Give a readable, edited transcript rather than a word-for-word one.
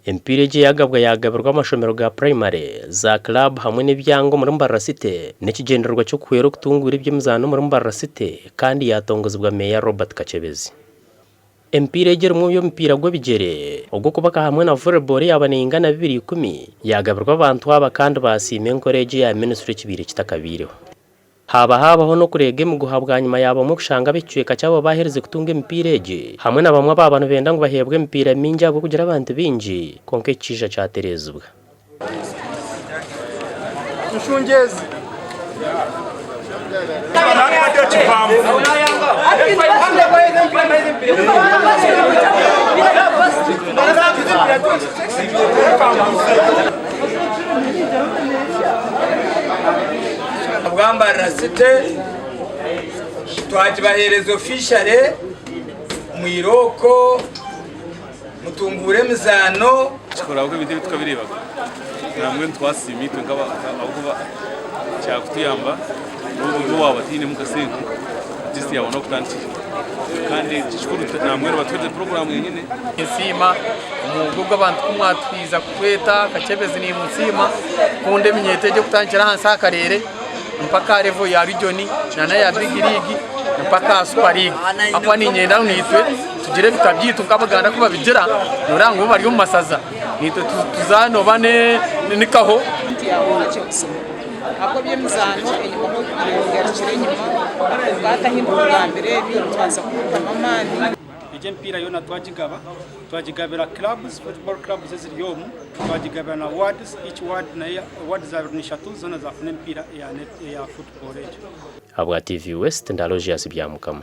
Emipiira egi eyagabwa yagabirwa amashomero ga purayimare, za club hamwe n'ebyanga omuri Mbarara City n'ekigyendererwa ky'okuhwera okutunguura eby'emizaano omuri Mbarara City kandi yatongozibwa Meeya Robert Kakyebezi. Emipiira egi erimu ey'omupiira gw'ebigyere, ogw'okubaka hamwe na volleyball eyaaba neingana 2010 yagabirwa abantu aba kandi baasiima enkora egi eya minisitule ekibaire kitakabaireho. Haaba haabaho n'okureega emiguha bwanyima ya bamwe kushanga ab'ekicweka kyabo baaherize kutunga emipiira egi hamwe na bamwe abaaba nibenda ngu baheebwe emipiira mingi ahabw'okugira abantu baingi kwonka eki kiija kyatereezibwa. Ahabwa Mbarara City twagibaheereza officially mwirooko mutunguure emizaano. Kikora ahabw'okuba ebintu ebi tukabireebaga nambwenu twasiima itwe ahabw'okuba kyakutuyamba n'obu waaba otainemu kasente at least yaabona ah'okutandikira kandi ekikuru nambwenu batuheereze puroguraamu yenyine. Ninsiima omuugo ogu abantu ku mwatwiza kutweta Kakyebezi nimusiima kukunda eminyeeto egi okutandikira ahansi aha kareere mpaka aha level ya region nana eya big league mpaka aha super league ahakuba niinyenda ngu naitwe tugire ebika byaitu nk'Abaganda ku babigira noreeba ngu bo bari omu masaza naitwe tuzaane oba ni kaho. Ahabwa eby'emizaano enyima ho bigarukire enyima kwonka hati ahu ndikugambira ebi nitubaasa kubitamu amaani. Egi emipiira yoona twagigaba, twagigabira clubs, football clubs eziri omu, twagigabira na wards, each ward nayo wards abiri na ishatu zoona zafuna emipiira eya football egyo. Ahabwa TV West, ndi Aloysius Byamukama.